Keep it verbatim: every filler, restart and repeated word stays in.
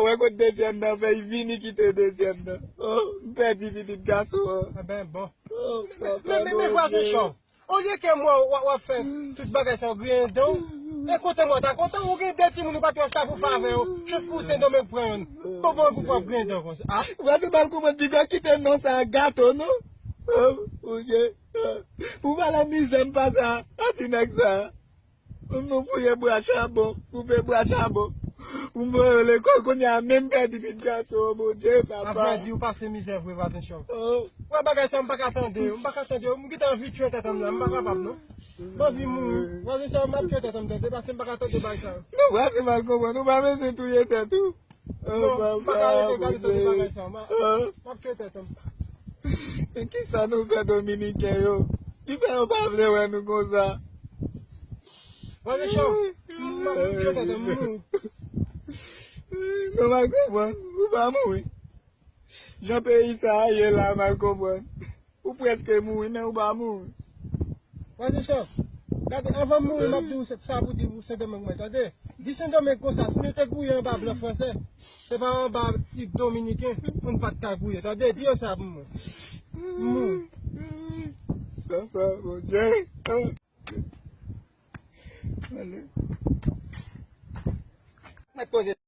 Wè kot dezyèm nan fè, li vini kite dezyèm nan. Oh, m pèdi pitit gason an. Eben, bon. Oh, papa, men, men, men, vwazen Bondye. Chòv. Olye ke mwen w ap fè tout bagay sa, w griyen dan w. E kote mwen ta kontan, ou gen de timoun, ou pa t wè sa pou fè avè yo. Jis pou Sendomeng pran youn. Kòman pou w ap griyen dan w konsa? Ah. Vwazen mal konprann, piga kite non sa gato, non? Oh, Bondye. Pou pale mizè m pase a, a ti nèg sa. Nou fouye bwa chabon, koupe bwa chabon. Pou m voye yo lekòl, kounye a menm pèdi pitit gason, Bondye, papa. Avrèdi, ou pase mizè vre, vwazen Chòv. Oh. Wè bagay sa, m pa ka tande, m pa ka tande, m gentan anvi tchwe tèt an m la, m pa kapab non. M anvi mouri. Vwazen Chòv, m ap tchwe tèt an m tande, paske m pa ka tande bagay sa. Non, vwazen mal konprann, ou pa bezwen touye tèt ou. Oh, non, m pa ka rete gade tout bagay sa. M ap tchwe tèt an. Men kisa nou fè Dominiken yo? Ki fè yo pa vle wè nou konsa? Vwazen Chòv, m ap tchwe tèt an, m mouri. Non, mal konprann, ou pa mouri. Jan peyi sa a ye la, mal konprann. Ou prèske mouri, men ou pa mouri. Vwazen Chòv, gade, anvan m mouri, m ap di w sa, sa pou di pou Sendomeng mwen, tande? Di Sendomeng konsa, si nou te gouye anba blan fransè, se pa anba ti Dominiken, pou n pa t ka gouye, tande? Di yo sa pou mwen. M mouri. Papa, Bondye. Ale. Mèt poze.